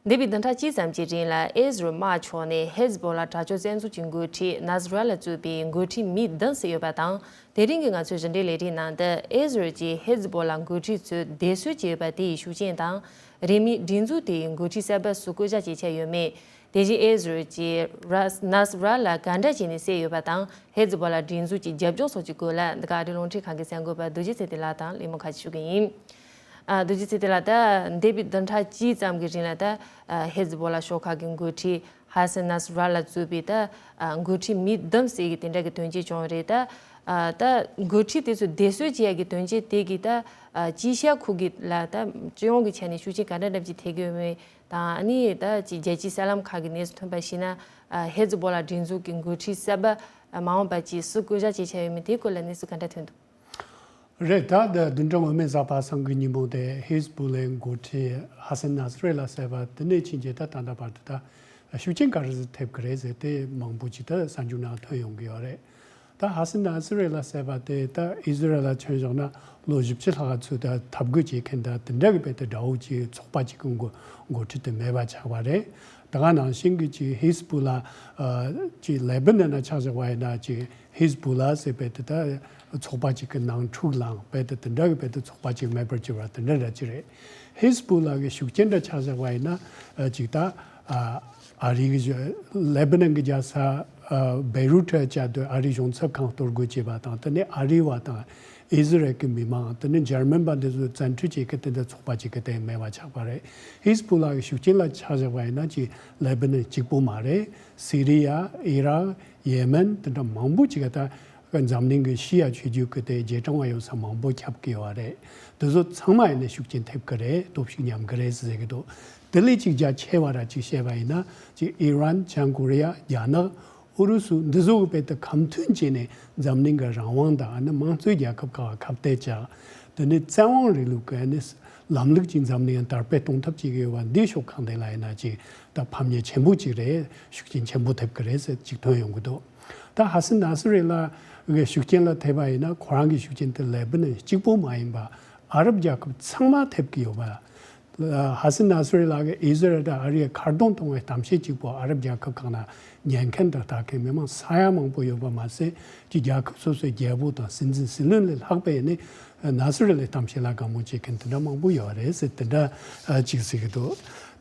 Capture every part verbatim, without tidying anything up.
འདས་པའི་བདུན་ཕྲག་གཅིག་ཙམ་གྱི་རིང་ལ་ཨི་ཟི་རལ་དམག་ཕྱོགས་ནས་ཧེ་ཛི་བྷོ་ལ་དྲག་སྤྱོད་བཙན་འཛུལ་གྱི་འགོ་ཁྲིད་ནཱ་སི་ར་ལ་གཙོས་པའི་འགོ་ཁྲིད་མི་བདུན་བསད་ཡོད་པ་དང་། དེ་རིང་གི་ང་ཚོའི་ཕྱི་འབྲེལ་ལས་རིམ་ནང་དུ་ཨི་ཟི་རལ་གྱིས་ཧེ་ཛི་བྷོ་ལ་འགོ་ཁྲིད་ཚོས་སྡེབ་གསོད་བྱས་ཡོད་པ་དེ་ཡི་ཤུགས་རྐྱེན་དང་། རེས་མོས་སྒྲིག་འཛུགས་དེ་ཡི་འགོ་ཁྲིད་གསར་པ་སུ་བསྐོ་བཞག་བྱེད་འཆར་ཡོད་མེད། དེ་བཞིན་ཨི་ཟི་རལ་གྱིས་ར་ནཱ་སི་ར་ལ་ག་འདྲ་བྱས་ནས་བསད་ཡོད་པ་དང་། ཧེ་ཛི་བྷོ་ལ་སྒྲིག་འཛུགས་ཀྱི་རྒྱབ་ལྗོངས་སོགས་ཀྱི་སྐོར་ལ་འདི་ག་ཨ་རིའི་རླུང་འཕྲིན་ཁང་གི་གསར་འགོད་པ་རྡོ་རྗེ་ཚེ་བརྟན་ལགས་དང་གླེང་མོལ་ཁ་ཤས་ཞུ་གི་ཡིན། ཨ། རྡོ་རྗེ་ཚེ་བརྟན་ལགས། ད་འདས་པའི་བདུན་ཕྲག་གཅིག་ཙམ་གྱི་རིང་ལ་ད་ཨ་ཧེ་ཛི་བྷོ་ལ་ཤོག་ཁག་གི་འགོ་ཁྲིད་ཧ་སན་ནཱ་སི་ར་ལ་གཙོས་པའི་ད་ཨ་འགོ་ཁྲིད་མི་བདུན་བསད་ཀྱི་དེ་འདྲ་གི་དོན་རྐྱེན་བྱུང་རེད། ད་ཨ་ད་འགོ་ཁྲིད་དེ་ཚོ་སྡེབ་གསོད་བྱེད་ཡ་གི་དོན་རྐྱེན་དེ་གི་ད་ཨ་དཀྱིལ་ཤར་ཁུལ་གྱི་ལ་ད་སྤྱི་ཡོངས་ཀྱི་ཆ་ནས་ཤུགས་རྐྱེན་ག་འདྲ་འདྲ་ཅིག་ཐེབས་ཀྱི་ཡོད་མེད་དང་། ཨ་ནི་ད་ཅིག་རྒྱལ་སྤྱིའི་གསར་ལམ་ཁག་གི་གནས་ཚུལ་ཐོན་པར་གཞིགས་ན། ཨ་ཧེ་ཛི་བྷོ་ལ་སྒྲིག་འཛུགས་ཀྱི་འགོ་ཁྲིད་གསར་པ་ཨ་མ་འོངས་པར་ཅིག་སུ་བསྐོ་བཞག་བྱེད་འཆར་ཡོད་མེད་དེའི་སྐོར་ལ་གནས་ཚུལ་ག་འདྲ་ཐོན་འདུག་རེད། ད་ད་བདུན་ཕྲག་སྔོན་མའི་གཟའ་པ་སངས་ཀྱི་ཉིན་མོ་དེ་ཧེ་ཛི་བྷོ་ལའི་འགོ་ཁྲིད་ཧ་སན་ནཱ་སི་རེ་ལ་ཟེར་བ་དེ་ནས་ཕྱིན་རྗེས་ད་ད་ལྟ་བར་དུ་ད་ཤུགས་རྐྱེན་ག་རེ་ཟིག་ཐེབས་ཀྱི་རེད་ཟེར་དེ་མང་པོ་ཅིག་ད་གསར་འགྱུར་ནང་ཐོན་ཡོང་གི་ཡོད་རེད། ད་ཧ་སན་ནཱ་སི་རེ་ལ་ཟེར་བ་དེ་ད་ཨི་ཟི་རལ་ལ་མཚོན་བཞག་ན་ལོ་བཞི་བཅུ་ལྷག་ཚོད་ད་འཐབ་རྒོལ་བྱེད་མཁན་ད་དེ་འདྲ་གི་དཔེ་དེ་དགྲ་བོ་ཅིག་ཚོགས་པ་ཅིག་གི་འགོ་འགོ་ཁྲིད་དེ་མེད་པ་ཆགས་པ་རེད། ད་ག་ནང་བཞིན་གྱི་ཅིག་ཧེ་ཛི་བྷོ་ལ་ཨ་ཅིག་ལེ་བྷ་ནན་ལ་ཆ་བཞག་པ་ཡིན་ན་ཅིག་ཧེ་ཛི་བྷོ་ལ་ཟེར་བའི་དེ་ད་ཚོགས་པ་གཅིག་གི་ནང་འཁྲུག་ལངས་བའི་དེ་དེ་འདྲ་གི་བའི་དེ་ཚོགས་པ་གཅིག་མེད་པར་གྱུར་བ་དེ་འདྲ་འདྲ་ཅིག་རེད། ཧེ་ཛི་བྷོ་ལ་གི་ཤུགས་རྐྱེན་འདྲ་ཆ་བཞག་པ་ཡིན་ན་ཅིག་ད་ཨ་ཨ་རི་གི་ལེ་བྷ་ནན་གི་རྒྱལ་ས་ཨ་བེ་རུ་ཊི་བཅའ་སྡོད་ཨ་རིའི་གཞུང་ཚབ་ཁང་གཏོར་རྒོལ་བྱས་པ་དང་། དེ་ནས་ཨ་རི་བ་དང་ཨི་ཟི་རལ་གི་མི་མང་། དེ་ནས་འཇར་མན་པ་འདི་ཚོ་བཙན་འཁྲིད་བྱེད་མཁན་དེ་འདྲ་ཚོགས་པ་གཅིག་གི་སྟེང་མེད་པ་ཆགས་པ་རེད། ཧེ་ཛི་བྷོ་ལ་གི་ཤུགས་རྐྱེན་ལ་ཆ་བཞག་པ་ཡིན་ན་ཅིག་ལེ་བྷ་ནན་གཅིག་པོ་མ་རེད། སི་རི་ཡ། ཨི་རག་ཡེ་མེན། དེ་འདྲ་མང་པོ་ཅིག་ག་ད་འཛམ་གླིང་གི་ཤི་ཡ་ཆོས་བརྒྱུད་ཀྱི་དེ་རྗེས་འབྲང་བ་ཡོད་ས་མང་པོ་ཁྱབ་ཀྱི་ཡོད་རེད། དེ་ཚོ་ཚང་མ་ཡིན་ན་ཤུགས་རྐྱེན་ཐེབས་ཀྱི་རེད། སྟོབས་ཤུགས་ཉམས་ཀྱི་རེད་ཟེར་གྱི་འདུག་དེ་ལས་ཅིག་རྒྱ་ཆེ་བ་ར་ཅིག་བཤད་པ་ཡིན་ན་ཅིག་ཨི་རན། བྱང་ཀོ་རི་ཡ། རྒྱ་ནག་ཨུ་རུ་སུ། འདི་ཚོ་གི་དཔེ་དེ་ཁམས་མཐུན་བྱས་ནས་འཛམ་གླིང་གི་རང་དབང་དང་ཨ་ནི་དམངས་གཙོའི་རྒྱལ་ཁབ་ཁག་ཁ་གཏད་བཅག་དེ་ནས་བཙན་དབང་རིང་ལུགས་ཀྱི་ཨ་ནི་ལམ་ལུགས་ཀྱི་འཛམ་གླིང་དར་སྤེལ་གཏོང་ཐབས་བྱེད་ཀྱི་ཡོད་པ་འདི་ཕྱོགས་གང་དེ་ལ་ཡིན་ན་ཅིག་ད་ཕམ་ཉེས་ཆེན་པོ་ཅིག་རེད། ཤུགས་རྐྱེན་ཆེན་པོ་ཐེབས་ཀྱི་རེད་ཟེར་ཅིག་ཐོན་ཡོང་གི་འདུག་ད་ཧ་སན་ནཱ་སི་རེ་ལ་གི་ཤུགས་རྐྱེན་ལ་ཐེབས་པ་ཡིན་ན་ཁོ་རང་གི་ཤུགས་རྐྱེན་དེ་ལེ་བྷ་ནན་གཅིག་པོ་མ་ཡིན་པ་ཨ་རབ་རྒྱལ་ཁབ་ཚང་མ་ཐེབས་ཀྱི་ཡོད་པ། ཧ་སན་ནཱ་སི་རི་ལགས་ཀྱིས་ཨི་ཟི་རལ་དང་ཨ་རིའི་ཁ་རྡུང་གཏོང་བའི་གཏམ་བཤད་གཅིག་པོ་ཨ་རབ་རྒྱལ་ཁབ་ཁག་ནང་ཉན་མཁན་དང་ལྟ་མཁན་མི་མང་ས་ཡ་མང་པོ་ཡོད་པ་མ་ཟད། ཀྱི་རྒྱལ་ཁབ་སོ་སོའི་རྒྱལ་པོ་དང་སྲིད་འཛིན་སྲིད་བློན་ལས་ལྷག་པའི་ནི་ནཱ་སི་རི་ལའི་གཏམ་བཤད་ལ་དགའ་མོ་བྱེད་མཁན་དེ་འདྲ་མང་པོ་ཡོད་རེད་ཟེར་དེ་འདྲ་ཅིག་ཟེར་གྱི་འདུག་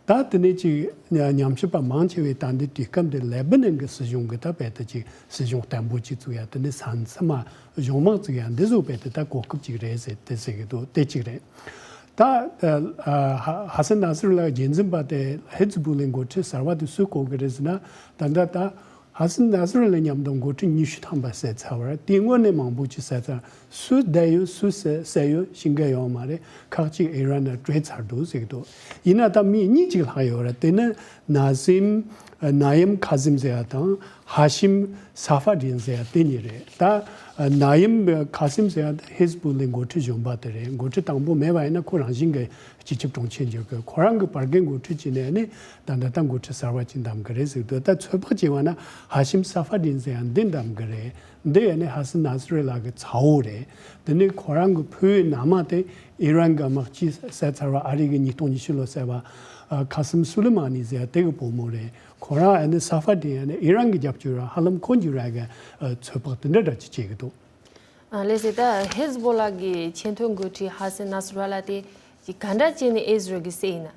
ད་དེ་ནས་ཅིག་ཉམས་ཞིབ་པ་མང་ཆེ་བས་ད་འདི་དུས་སྐབས་འདིར་ལེ་བྷ་ནན་གྱི་སྲིད་གཞུང་གི་ད་བལ་དུ་ཅིག་སྲིད་གཞུང་བརྟན་པོ་ཅིག་བཙུགས་ཡ། དེ་ནས་ས་མཚམས་མ་གཞུང་དམག་བཙུགས་ཡ། འདི་བཟོ་བའི་དེ་ད་གོ་སྐབས་ཅིག་རེད་ཟེར་དེ་ཟེར་གྱི་འདུག་དེ་གཅིག་རེད། ད་ཧ་སན་ནཱ་སི་རུ་ལའི་རྒྱུན་འཛིན་པ་དེ་ཧི་ཛི་བུ་ལའི་འགོ་ཁྲིད་གསར་པ་དེ་སུས་བསྐོ་གི་རེད་ཟེར་ན། ད་ལྟ་ད་ཧ་སན་ནཱ་སི་རུ་ལའི་མཉམ་དུ་འགོ་ཁྲིད་ཉི་ཤུ་ཐམ་པ་བསད་ཚར་བ་རེད། དེའི་སྔོན་ནས་མང་པོ་ཅིག་བསད་ཚར། སུ་བསྡད་ཡོད། སུ་བསད་བསད་ཡོད་ཤེས་ཀྱི་ཡོད་མ་རེད། ཁག་ཅིག་ཨི་རན་ནང་བྲོས་ཚར་འདུག་ཟེར་གྱི་འདུག་ཡིན་ན་ད་མི་གཉིས་ཅིག་ལྷག་ཡོད་རེད། དེ་ནི་ན་སིམ་ན་ཡིམ་ཁ་སིམ་ཟེར་ཡ་དང་ཧ་ཤིམ་ས་ཧྥ་དྲིན་ཟེར་ཡ་དེ་གཉིས་རེད། ད་ན་ཡིམ་ཁ་སིམ་ཟེར་ཡ་ཧི་ཛི་བུ་ལའི་འགོ་ཁྲིད་གཞོན་པ་དེ་རེད། འགོ་ཁྲིད་དང་པོ་མེད་པ་ཡིན་ན་ཁོ་རང་བཞིན་གྱི་སྤྱི་ཁྱབ་དྲུང་ཆེ་འགྱུར་གི། ཁོ་རང་གི་བར་བརྒལ་འགོ་ཁྲིད་བྱས་ནས་ནི་ད་ལྟ་ད་འགོ་ཁྲིད་གསར་པ་ཅིག་འདེམས་གི་རེད་ཟེར་འདུག་ད་ཚོད་དཔག་བྱས་པ་ན་ཧ་ཤིམ་ས་ཧྥ་དྲིན་ཟེར་ཡ་འདི་འདེམས་གི་རེད། འདི་ཡ་ནི་ཧ་སན་ནཱ་སི་རི་ལགས་ཀྱི་ཚ་བོ་རེད། དེ་ནི་ཁོ་རང་གི་ཕུ་བོའི་མནའ་མ་དེ་ཨི་རན་གྱི་དམག་སྤྱི་བསད་ཚར་བ་ཨ་རི་གི་ཉིས་སྟོང་ཉི་ཤུ་ལོ་བསད་པ་ཁ་སིམ་སུ་ལི་མ་ནི་ཟེར་ཡ་དེ་གི་བུ་མོ་རེད། ཁོ་རང་ཡ་ནི་ས་ཧྥ་དྲིན་ཡ་ནི་ཨི་རན་གྱི་རྒྱབ་སྐྱོར་ར་ཧ་ལམ་ཁོ་འགྱུར་ཡ་གི་ཚོད་དཔག་དེ་འདྲ་འདྲ་ཅིག་བྱེད་གི་འདུག་ཨ་ལགས་སེ། ད་ཧེ་ཛི་བྷོ་ལ་གི་ཆེས་མཐོའི་འགོ་ཁྲིད་ཧ་སན་ནཱ་སི་ར་ལ་དེ་ག་འདྲ་བྱས་ནས་ཨི་ཟི་རལ་གྱིས་བསད་ཡིན་ན།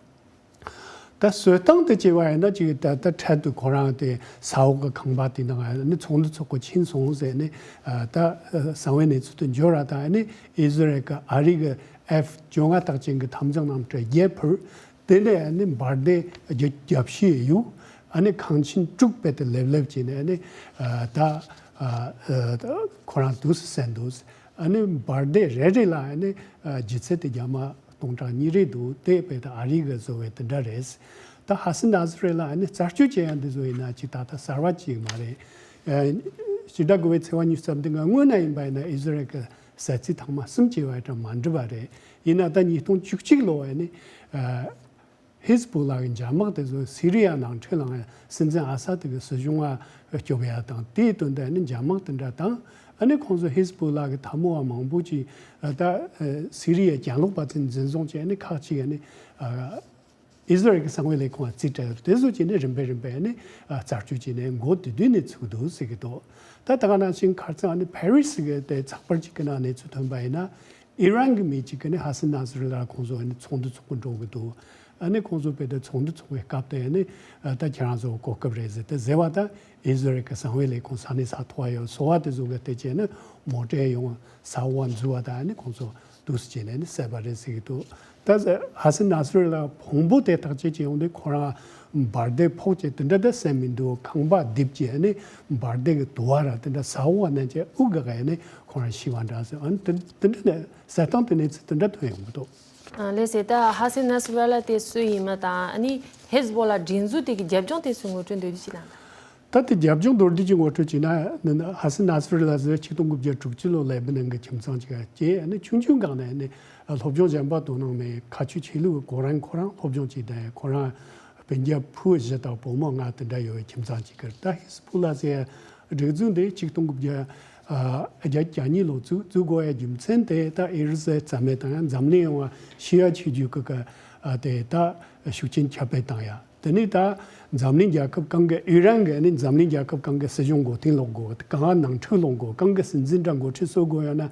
ད་གསོད་སྟངས་དེ་བྱས་པ་ཡིན་ན་ཅིག་ད་ད་འཕྲལ་དུ་ཁོ་རང་དེ་ས་འོག་གི་ཁང་པ་དེ་ནང་ནི་ཚོགས་འདུ་ཚོགས་གི་ཕྱིན་སོང་ཟེར་ནས། ད་གསང་བའི་གནས་ཚུལ་དུ་འབྱོར་ར། ད་ནི་ཨི་ཟི་རལ་གྱི་ཨ་རི་གི་ཨེཕ་བཅོ་ལྔ་རྟགས་ཅན་གྱི་ཐབ་ཚང་གནམ་གྲུ་བརྒྱད་ཕུལ། དེ་ནས་ཨ་ནི་འབར་མདེལ་བརྒྱ་བཞི་གཡུག་ཨ་ནི་ཁང་ཆེན་དྲུག་རྦད་དེ་ལེབ་ལེབ་བྱས་ནས་ཨ་ནི་ད་ཁོ་རང་དུས་སུ་བསད་འདུག་ཨ་ནི་འབར་མདེལ་རེ་རེ་ལ་ཨ་ནི་ལྗིད་ཚད་དེ་རྒྱ་མ་སྟོང་ཕྲག་གཉིས་རེ་འདུག་དེ་རྦད་དེ་ཨ་རི་གི་བཟོ་བའི་དེ་འདྲ་རེད། ད་ཧ་སན་ནཱ་སི་རི་ལ་ཨ་ནི་རྩད་གཅོད་བྱེད་ཡ་འདི་བཟོ་ཡིན་ན་ཅིག་ད་ལྟ་གསར་བ་ཅིག་མ་རེད། ཕྱི་ཟླ་དགུ་པའི་ཚེས་པ་ཉི་ཤུ་རྩ་བདུན་གི་སྔོན་ན་ཡིན་པ་ཡིན་ན་ཨི་ཟི་རལ་གྱི་ཟ་ཚིག་ཐེངས་མ་གསུམ་བྱས་པ་དང་མ་འགྲིག་པ་རེད། ཡིན་ན་ད་ཉིས་སྟོང་བཅུ་གཅིག་ལོ་ཨ་ནི་ཧེ་ཛི་བྷོ་ལ་གི་འཇབ་དམག་དེ་ཚོ་སི་རི་ཡ་ནང་ཁྲོད་ལངས་ཡ། སྲིད་འཛིན་ཨ་ས་ཏི་གི་སྲིད་གཞུང་ང་སྐྱོབ་ཡ་དང་དེའི་དོན་དུ་ཨ་ནི་འཇབ་དམག་དེ་འདྲ་དང་། ཨ་ནི་ཁོང་ཚོ་ཧེ་ཛི་བྷོ་ལ་གི་འཐབ་མོ་བ་མང་པོ་ཅིག་ད་སི་རི་ཡའི་གྱེན་ལོག་པ་ཚོས་འཛིན་བཟུང་བྱས། ཨ་ནི་ཁག་ཅིག་ཨ་ནི། ཨི་ཟི་རལ་གྱི་གསང་བའི་ལས་ཁུངས་ལ་རྩིས་སྤྲད་དེ་ཚོ་བྱས་ནས་རིམ་པས་རིམ་པས་ནི་རྩད་གཅོད་བྱས་ནས་འགོ་དེ་དུས་ནས་ཚུགས་འདུག་ཟེར་གྱི་འདུག་ད་ད་ག་ནང་བཞིན་ཁ་སང་ནི་ཕ་རི་སི་གི་དེ་ཚགས་པར་གཅིག་གི་ནང་གནས་ཚུལ་ཐོན་པ་ཡིན་ན། ཨི་རན་གྱི་མི་གཅིག་གིས་ནི་ཧ་སན་ནཱ་སི་རུ་ལ་ཁོང་ཚོ་ནི་ཚོགས་འདུ་ཚོགས་གི་འགྲོ་གི་འདུག་ཨ་ནི་ཁོང་ཚོ་དཔེ་དེ་ཚོགས་འདུ་ཚོགས་པའི་སྐབས་དེ་ནི་ད་ཁྱེད་རང་ཚོ་གོ་སྐབས་རེད་ཟེར་ཏེ་ཟེར་བ་དང་། ཨི་ཟི་རལ་གྱི་གསང་བའི་ལས་ཁུངས་ས་གནས་ས་ཐོག་ཡོད་སོ་བ་དེ་ཚོ་གི་དེ་བྱས་ནི་མོ་ཊས་ཡོང་ས་འོག་འཛུལ་བ་དང་ནི་ཁོང་ཚོ་འདུག་སེ་བྱས་ནས་ནི་བསད་པ་རེད་ཟེར་གྱི་འདུག་ད་ཧ་སན་ནཱ་སི་རུ་ལ་ཕུང་པོ་དེ་ཐག་བཅད་ཀྱི་ཡོང་དུས་ཁོ་རང་འབར་མདེལ་ཕོག་ཅེས་དེ་འདྲ་ད་བསད་མི་འདུག་ཁང་པ་རྡིབ་ཀྱི་ནི་འབར་མདེལ་གྱི་དུ་བ་ར་དེ་འདྲ་ས་འོག་ནས་ཀྱི་དབུགས་ག་ག་ནི་ཁོ་རང་ཤི་བ་འདྲ་ཟེར། ཨ་ནི་དེ་དེ་འདྲ་ནས་བསད་སྟངས་དེ་གནས་ཚུལ་དེ་འདྲ་ཐོན་ཡོང་གི་འདུག་ལགས་སེ། ད་ཧ་སན་ནཱ་སི་རུ་ལ་དེ་སུ་ཡིན་མིན་དང་ཨ་ནི་ཧེ་ཟི་བྷོ་ལ་སྒྲིག་འཛུགས་དེ་གི་རྒྱབ་ལྗོངས་དེ་སུ་ངོ་སྤྲོད་འདོད་རྒྱུ་ཅི་ལ། ད་ལྟ་རྒྱབ་ལྗོངས་མདོར་བསྡུས་ཀྱི་ངོ་སྤྲོད་བྱས་ན། ཧ་སན་ནཱ་སི་རུ་ལ་ཟེར་ཆིག་སྟོང་དགུ་བརྒྱ་དྲུག་ཅུ་ལོ་ལེ་བྷ་ནན་གྱི་ཁྱིམ་ཚང་ཅིག་སྐྱེས། ཨ་ནི་ཆུང་ཆུང་སྒང་ནས་ནི་སློབ་སྦྱོང་གཞན་པ་དོ་སྣང་མེད། ཁ་ཆུ་ཆེ་ལུགས་གོ་རིམ་ཁོ་རང་སློབ་སྦྱོང་བྱས་ཏེ་ཁོ་རང་སྤུན་ཀྱག་བུ་བཞི་དང་བུ་མོ་ལྔ་དེ་འདྲ་ཡོད་པའི་ཁྱིམ་ཚང་ཅིག་གི། ད་ཧེ་ཟི་བྷོ་ལ་ཟེར་སྒྲིག་འཛུགས་འདི་ཆིག་སྟོང་དགུ་བརྒྱ་ཨ་བརྒྱད་ཅུ་གྱ་གཉིས་ལོ་བཙུགས་བཙུགས་དགོས་ཡ་རྒྱུ་མཚན་དེ་ད་ཨི་རུ་ཟེར་རྩ་མེད་བཏང་ཡ། འཛམ་གླིང་ཡོངས་ཤེས་ཡ་ཆེ་རྒྱུ་གི་གི་ཨ་དེ་ད་ཤུགས་རྐྱེན་ཁྱབ་སྤེལ་བཏང་ཡ། དེ་ནས་ད་འཛམ་གླིང་རྒྱལ་ཁབ་གང་གི་ཨི་རན་གི་ནི་འཛམ་གླིང་རྒྱལ་ཁབ་གང་གི་སྲིད་གཞུང་མགོ་རྟིང་སློག་དགོས། གང་ནང་འཁྲུག་སློང་དགོས། གང་གི་སྲིད་འཛིན་འདྲ་འགོ་ཁྲིད་གསོད་དགོས་ཡོད་ན་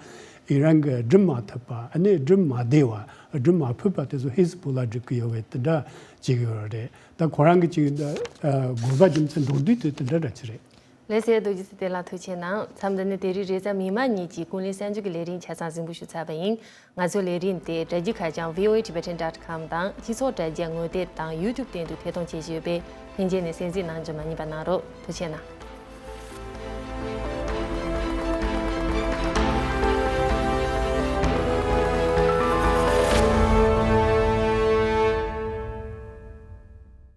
ཨི་རན་གི་སྒྲུབ་མ་ཐུབ་པ། ཨ་ནི་སྒྲུབ་མ་བདེ་བ། སྒྲུབ་མ་ཕོད་པ་དེ་ཚོ་ཧེ་ཟི་བྷོ་ལ་སྒྲུབ་གི་ཡོད་པའི་དེ་འདྲ་བྱེད་ཀྱི་ཡོད་རེད། ད་ཁོ་རང་གི་ཅིག་ཨ་དགོས་པ་རྒྱུ་མཚན་མདོར་བསྡུས་དེ་དེ་འདྲ་འདྲ་ཅིག་རེད། ལགས་སེ། རྡོ་རྗེ་སེང་གེ་ལགས་ཐུགས་རྗེ་གནང་། མཚམས་འདི་ནས་དེ་རིང་རེས་གཟའ་མིག་དམར་ཉིན་གྱི་ཀུན་གླེང་གསར་འགྱུར་གྱི་ལས་རིམ་ཆ་ཚང་གཟིགས་འབུལ་ཞུ་ཚར་བ་ཡིན། ང་ཚོའི་ལས་རིམ་དེ་དྲ་རྒྱའི་ཁ་བྱང་V O A Tibetan dot com དང་སྤྱི་ཚོགས་དྲ་རྒྱ་ངོ་དེབ་དང་YouTube སྟེང་དུ་ཐད་གཏོང་བྱེད་བཞིན་ཡོད་པས་ལྷན་རྒྱས་ནས་གསན་གཟིགས་གནང་རྒྱུ་མ་བསྙེལ་བ་གནང་རོགས། ཐུགས་རྗེ་གནང་།